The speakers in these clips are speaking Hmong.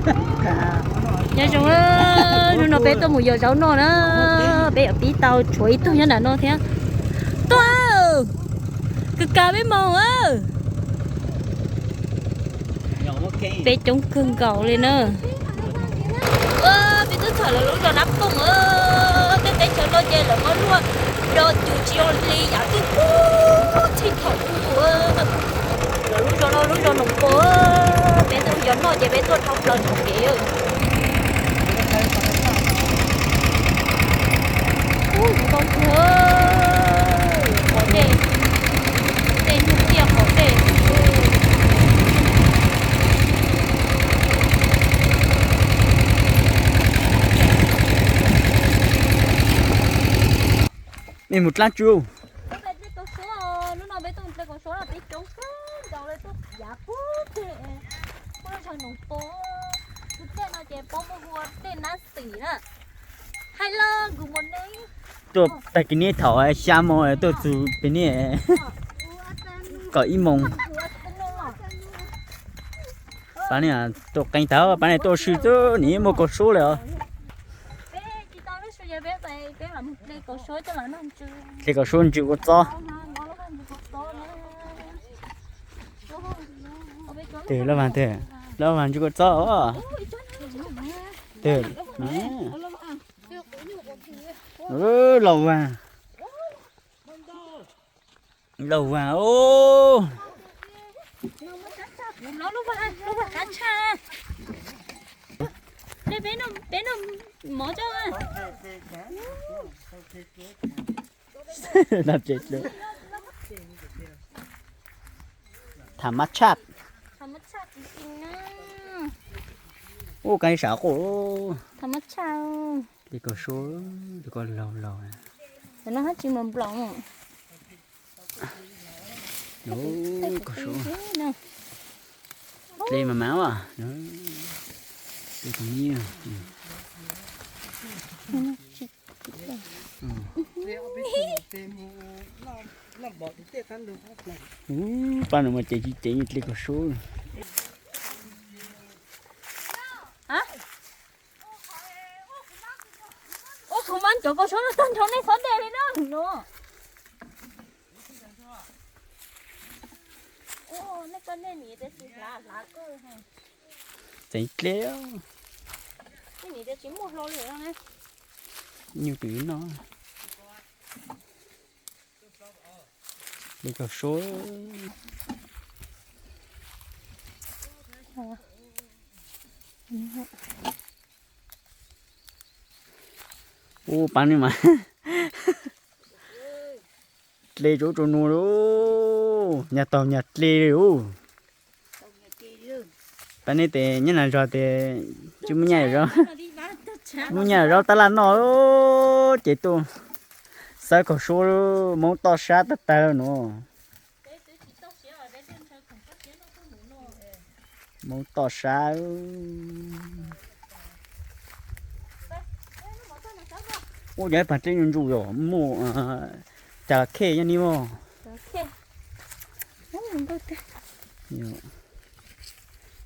Nyob zoo, hnub no peb tuaj mus yos zaub noj na, peb yuav pib tau tshuav ib tug nyob nram no thiab. Tuaj, kawg kawg peb moog. Peb coob kawg nkaus li na. Peb twb txog lawv lub zos Nab Tooj, tej teb chaws no ces lawv muab luaj do cws tsis zoo li yav twg txhij thaum ub. Lawv lub zos no lub zos Noom Pos, peb tuaj yos noj ces peb tuaj dhau plaws ntawm kev. Ub, zoo nkauj kawg, qhov dej, dej nyuag tiaj qhov dej. Mej mus dlaab tsi? Hnub no peb tuaj mus dle kaus suab no peb coob kawg nkaus li, tuaj yav puag pem puag lub zos Noom Pos, tus dlej no ces paub muaj hu ua dlej Nab Xim na. Hello, good morning. Tuaj tag kis niaj thaum xya moos tuaj txug pem niaj kaum ib moos. Pab niag tuaj qee tag, pab niag tuaj ua si xwb, nws yeej muaj kaus suab lawm os. Dle kaus suab ntsws kua txob. Twg laj vaag, twg laj vaag ntsws kua txob os. Twg, laj vaag, laj vaag os. Tham mab tshaj. Ub, kab ib sam quaj. Dle kaus suab, dle kaus laug laug. Kaus suab. Dle mas mas as. Dle tus miv. Ub, pab no mas cev tsis ceev dle kaus suab. Ua kuv mab cov kaus suab no tag nrho nej txhob de li na no. Nej koj nej niam tias tsis hlav, hlav koj. Tseem dle. Nej niam tias tsis muaj hlo li ne. Nyuj tus no. Dle kaus suab. Ub, pab no mas dle rau rau nua lauj, nyag taug nyag dle li ub. Pab neb tes nyob nram zos tes tsis muaj nyaj, tsis muaj nyaj zaub tab laj noj, ces tuaj xawb kaus suab, Hmoob toj sab tag tag nuav. Hmoob toj sab. Ub, yog ib pag dlej ntsuj ntsuj yog muaj cas las khej nyob ni mog.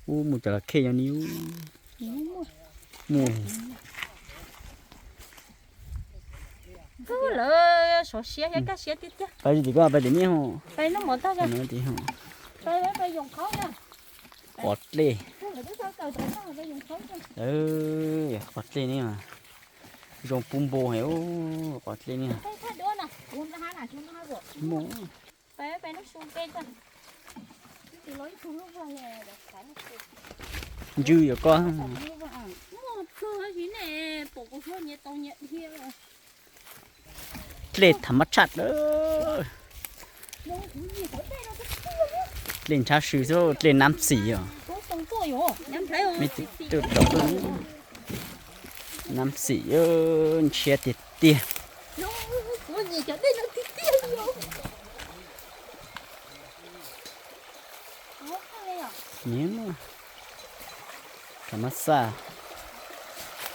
Ub, muaj cas las khej nyob ni. Muaj. Lawv sov siab thiab kaj siab tiag tiag. Pab tim koj pab tim niaj ho. Qos dlej. Qos dlej ne, zoo pub npo heev, qos dlej ne. Ntswg yog koj. Dlej tham mab tshaj. Dlej ntshav si xwb, dlej nab xim os. Nab xim ntshiab tiag tiag. Tham mab xaj,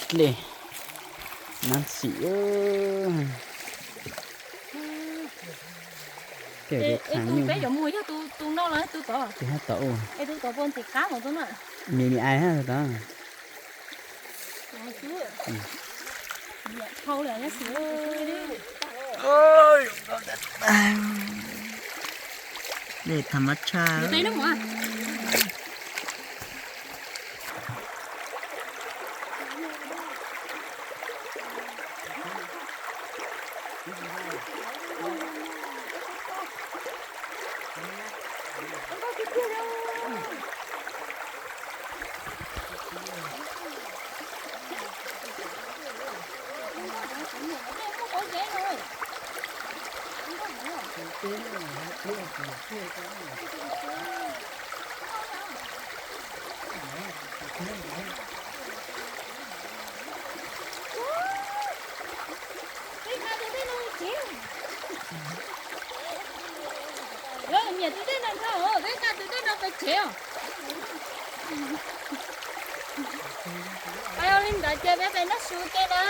dlej nab xim. Peb yuav mus yog tus no los tus tod? Tus tod ua. Es tus tod puas ntxim qab mas tus no? Nws nws ais hab tod. Dej tham mab tshaj. Peb nqa tus dej no tsev. Nyiam tus dej no dhau, peb nqa tus dej no pes tsev os. Pais ua li ntawd ces peb pais noj su ke na.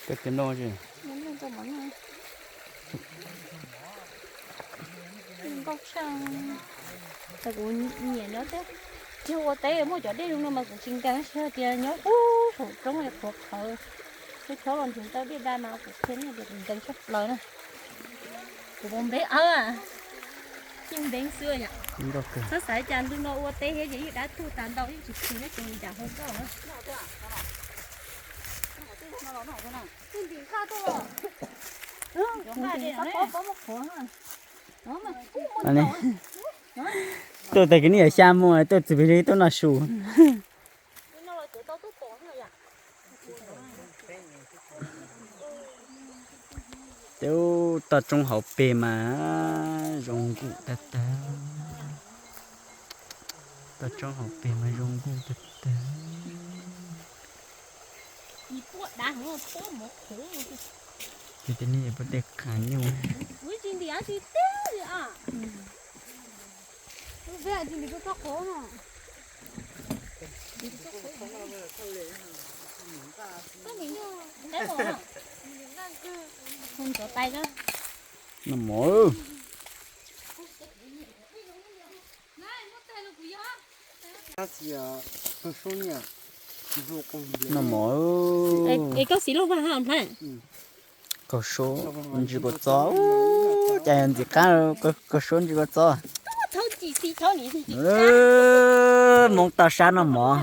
Koj cia noj. Nkauj tshaj. Kuv nyiam nyob teb, yog ua teb muaj cov dej zoo no mas kuv tsis nkees, tsis hais tias nyob puag saum roob qhuav qhawv, chob chob los nrhiav tau dej da mas kuv qhia nej tias kuv nkees tshaj plaws na. Kuv npeeb awb, tsis npeeb xwb yom. Txhob xav cas ntu no ua teb thiab ces yeej dab tuag tas ntau, yeej tsis khwv nyob tsev li cas hauv nkauj na. Tuaj tag kis nej yawm xya mus, tuaj txiv plig tuaj noj su. Teb, toj roob hauv pes mas zoo nkuj tag tag. Toj roob hauv pes mas zoo nkuj tag tag. Ces tej nej puas tej qhav nyuj. Noj mov. Noj mov. Es koj siv lauj vag hab hlab. Kaus suab ntsis kua txob, cas yog ntxim qab, kaus suab ntsis kua txob. Hmoob toj sab noj mov.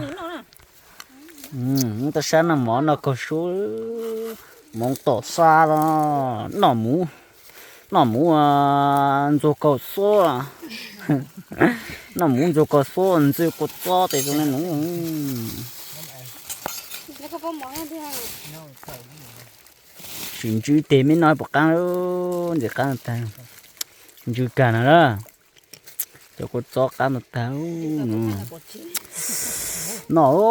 Hmoob toj sab noj mov noj kaus suab. Hmoob toj sab los noj muv, noj muv ntxuag kaus suab. Noj muv ntxuag kaus suab ntxim kua txob tes zoo li nuav. Sim ntsws tes me no puas qaab, ntxim qaab tag, ntsws kag no lawm. Cov kua txob qaab no tag. Noj.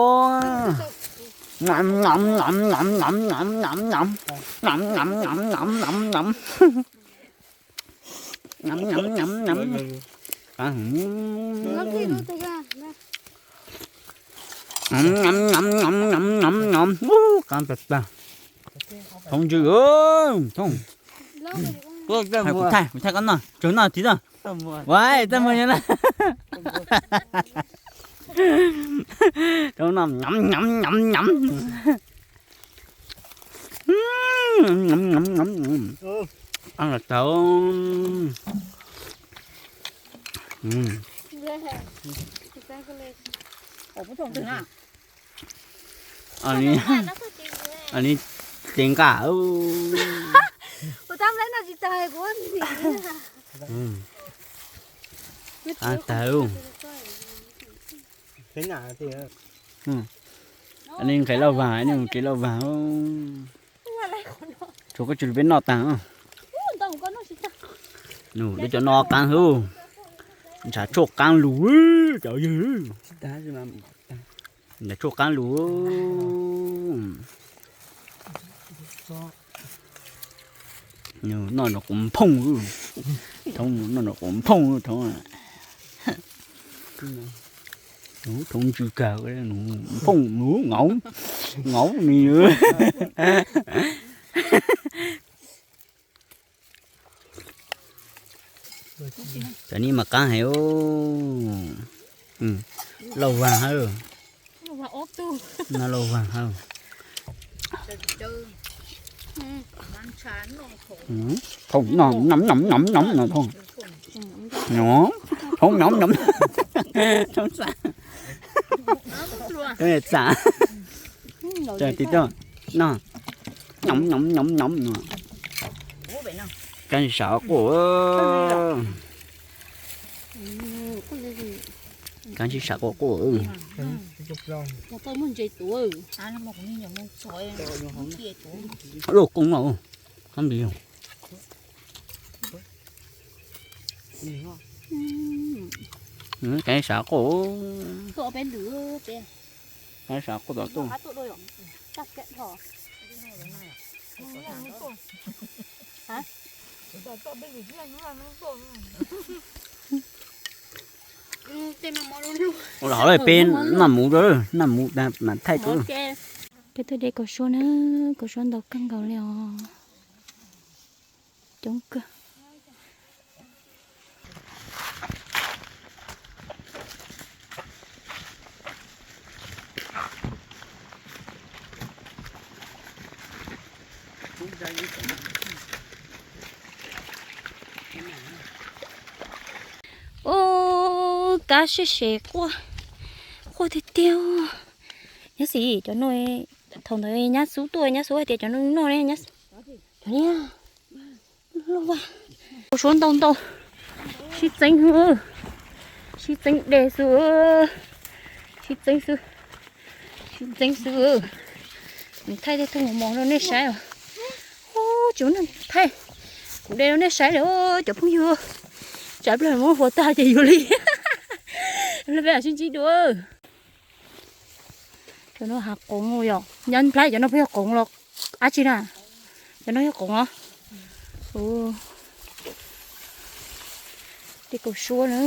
Qaab tag tag. Thoob ntsws, thoob. Kuv thaij, kuv thaij koj noj, tsuag noj tiv txoj. Ua, txaj muag nyob na. Thoob noj nyom nyom nyom nyom. Qaab los tau. Ua li, ua li ces nqaj. Qaab tag. Ua li nqes lauj vag, ua li nqes lauj vag. Tshuav koj tsis lug peb noj tag. Nws lub cov no qaab hwv. Ntshav tshuaj qaab lug cov yawg. Ntshav tshuaj qaab lug. Noj nrog quav nphooj. Thoob noj nrog quav nphooj, thoob. Thoob ntsws kag, nphooj nws ngaub. Ngov ni. Cov ni mas qab heev. Lauj vag hab. No lauj vag hab. Thoob nom nom nom nom no thoob. Thoob nom nom. Thoob xam. Xam. Tim toj no. Nom nom nom nom no. Kab ntsig sam quaj. Kab ntsig sam quaj quaj. Loj koob no. Hab npis. Kab ntsig sam quaj. Kab ntsig sam quaj tom tuaj. Ua los hauv peb noj mus, noj mus mas thaij rau. Peb tuaj de kaus suab na, kaus suab ntau kawg nkaus li os. Coob kawg. Ub, kab sib se quaj, quaj tiag tiag. Nyab Xis, cov no, thaum ntawd nyab Xub tuaj, nyab Xub hais tias cov no noj ne, cov niag loj vag. Kaus suab ntau ntau, sib txeeb, sib txeeb de xwb, sib txeeb xwb, sib txeeb xwb. Kuv thaij tej tug mos mos rau nej saib os. Ub, tsis muaj neeg thaij, kuv de rau nej saib lawm cov phooj ywg. Tsam pliag muab huas tag ces yuav li. Peb sib ntsib dua. Cov no hav qoov yom, nyob nplhaib cov no puas yog qoov los dab tsi na? Cov no yog qoov os. Tej kaus suab na.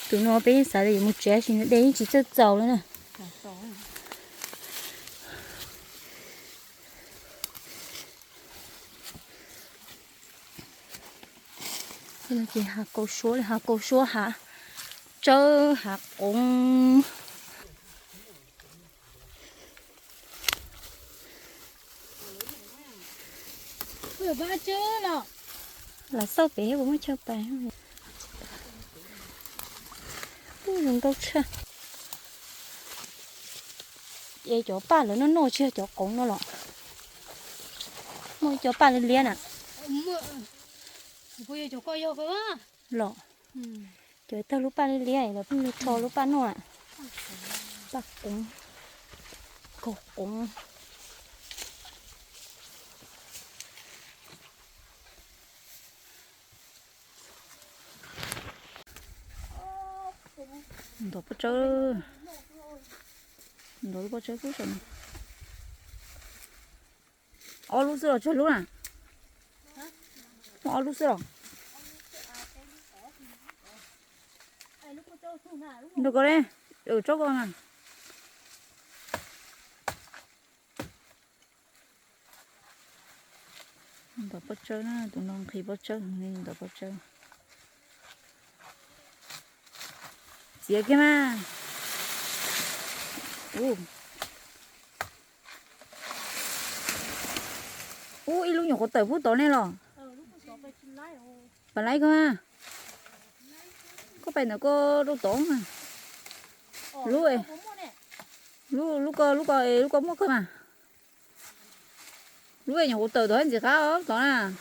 Tus no peb yeej xav tias yuav mus tsev tab sis nws de yeej tsis txawj txaus li na. Ces hav kaus suab li, hav kaus suab, hav tsawb, hav qoov. Los xauj pem puas muaj chaw pais. Ub, zoo nkauj tshaj. Es cov paj lawv noj noj tsis yog cov qoov no los? Muaj cov paj liab liab na. Los, cov tawg lub paj liab liab lawv pheej li rho lub paj noj. Paj qoov, kaus qoov. Ntov pob tsawb, ntov lub pob tsawb pub saum no. Ob lub xwb los tsawg lub na? Muaj ob lub xwb los? Nrog ko, tsob ko na. Ntov pob tsawb na, tus no nqhis pob tsawb, ntov pob tsawb. Txiav kiag mas. Ub, ib lub nyuam qhuav tawm pub tod nej los? Pam laib koj, koj pais ntawm koj rau tod mas. Lub, lub, lub ko, lub ko, lub ko muaj kawg mas. Lub nyuam qhuav tawm tod ntxim qab tod na.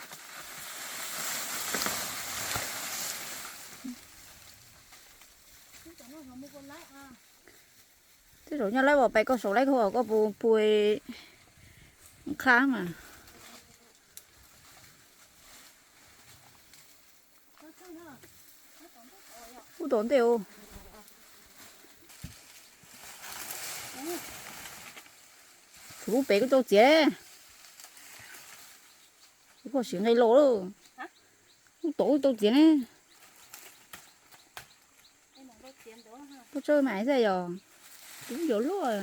Tej zaum nyaj laib uas pais koj saum laib koj, koj puas pua qhab mas. Ub, tom ntej os. Tshuav lub pem kuj tau txiav. Koj sim nqe los lawm. Lub tom kuj tau txiav ne. Pob tsawb mas xwb yog. Tus yog luaj.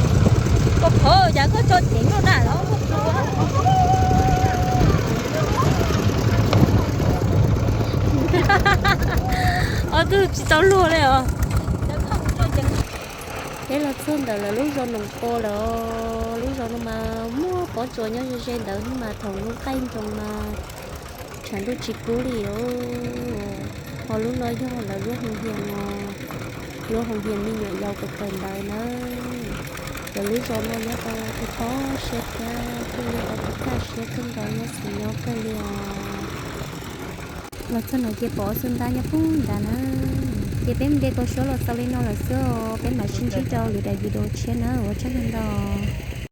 Koj qhov cas koj tso ceev lub na los koj tua. Ob tug tsis tau luag li os. Peb los txog ntawm lawv lub zos Noom Pos lawm. Lub zos no mas muaj pob tsuas nyob ze ze ntawd hnub mas thaum lub qaij nroos mas tshav ntuj tsis kub li os. Ho lub no yog lawv lub hoo hias no, lub hoo hias me nyuam yaus kawg kawg ntawd na. Lawv lub zos no nyob tau tu pob siab thiab thiaj li tau tu kaj siab kawg nkaus nyob xwm nyob kawg li os. Los txog no ces pom ob txoj ntab nyob puag nrad na. Ces peb mus de kaus suab los txaus li no lawm xwb os, peb mam sib ntsib rau lwm daim video tshiab na, ua tsaug ntau ntau.